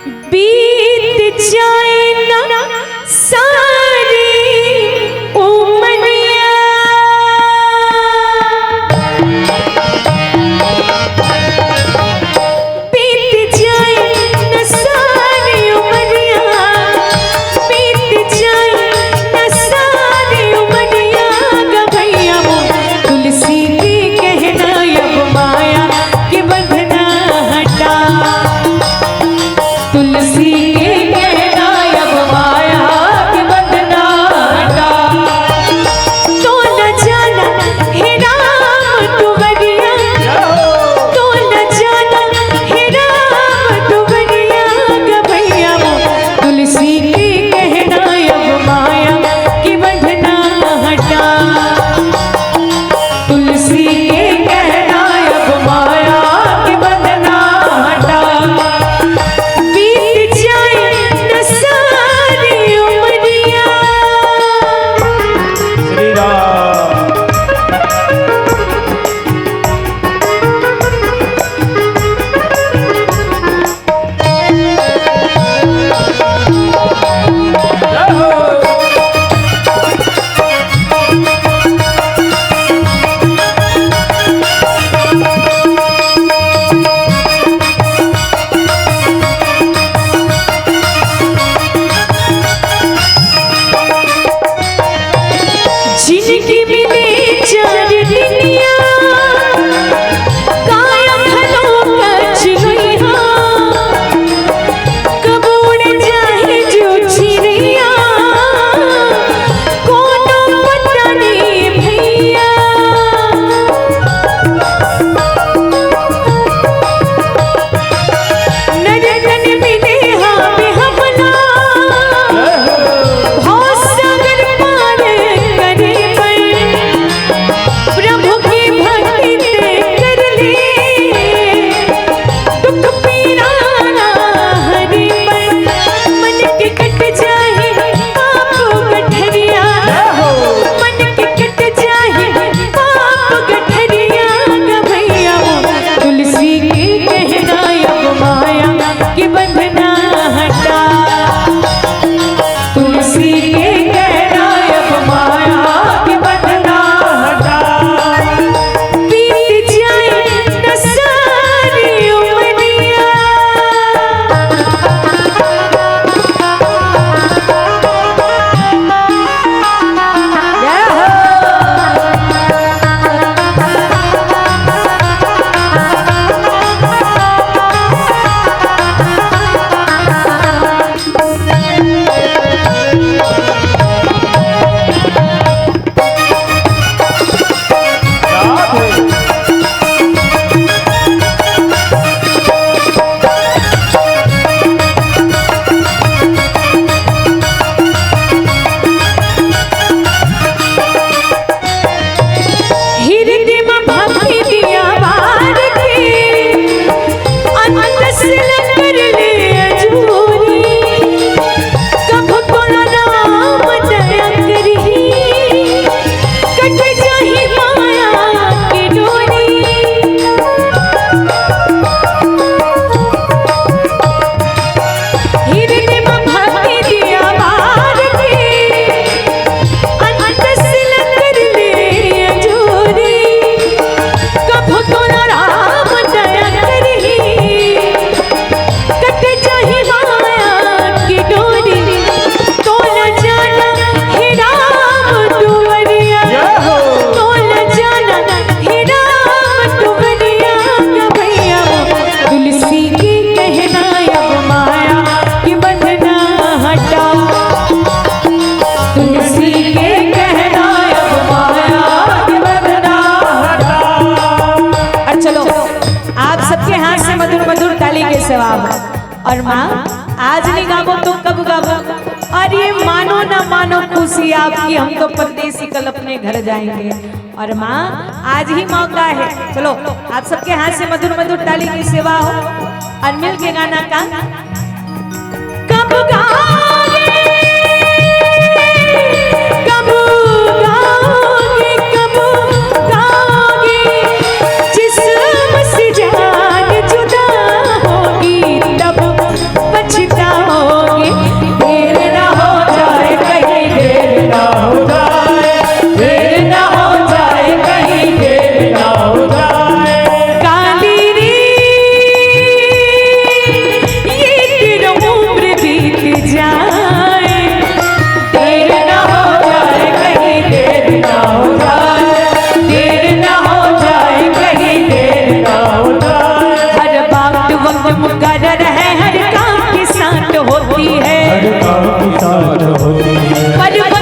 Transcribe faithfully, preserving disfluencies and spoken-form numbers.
बीत जाए ना सारी उमरिया। बीत जाए ना सारी उमरिया, बीत जाए ना सारी उमरिया, गवैया मोर तुलसी के कहना अब माया के बंधना हटा। तुलसी के कहना अब माया के बंधना हटा। तो न जाना हे राम दुवरिया, तो न जाना हे राम दुवरिया, गवैया मोर तुलसी के कहना अब माया के बंधना हटा। तुलसी के कहना अब माया के बंधना हटा। बीत जाए न सारी उमरिया। श्री राम। जिनकी मिले चार दुनिया, काया घलो कच गई हाँ। कब उड़ जाए जो चिड़िया, कोनो पता नहीं भैया। नर तन मिले हाँ हमला, भवसागर पार करे पर प्रभु की भक्ति ते कर ले। दुख पीरा ना हरे पर मन के कट जाए पाप गठरिया, मन के कट जाए पाप गठरिया, गवैया मोर तुलसी के कहना अब माया के बंधना हटा। तुलसी के कहना अब माया के बंधना हटा। बीत जाए न सारी उमरिया। हृदय में भक्ति दिया बार के, अंत से लग कर ले अजूरी। कब तोरा राम दया करी, कट जाही माया के डोरी। हृदय में भक्ति दिया बार के, अंत से लग कर ले अजूरी। कभो तोरा राम दया करही, कट जाही माया की डोरी। तोला जाना हे राम दुवरिया, जय हो। तोला जाना हे राम दुवरिया, गवैया मोर तुलसी के कहना अब माया के बंधना हटा। तुलसी के कहना अब माया के बंधना हटा। और चलो, आप सबके हाथ से मधुर मधुर ताली के सेवा हो। और माँ, आज नहीं गाबो तो कब गाबो? और ये मानो ना मानो खुशी आपकी, हम तो परदेसी कल अपने घर जाएंगे। और माँ, आज ही मौका है, चलो आप सबके हाथ से मधुर मधुर ताली की सेवा हो और मिल के गाना का। कब गाओगे, कब गाओगे, कब गाओगे, जिस्म से जान जुदा होगी तब। का पिसान होती है।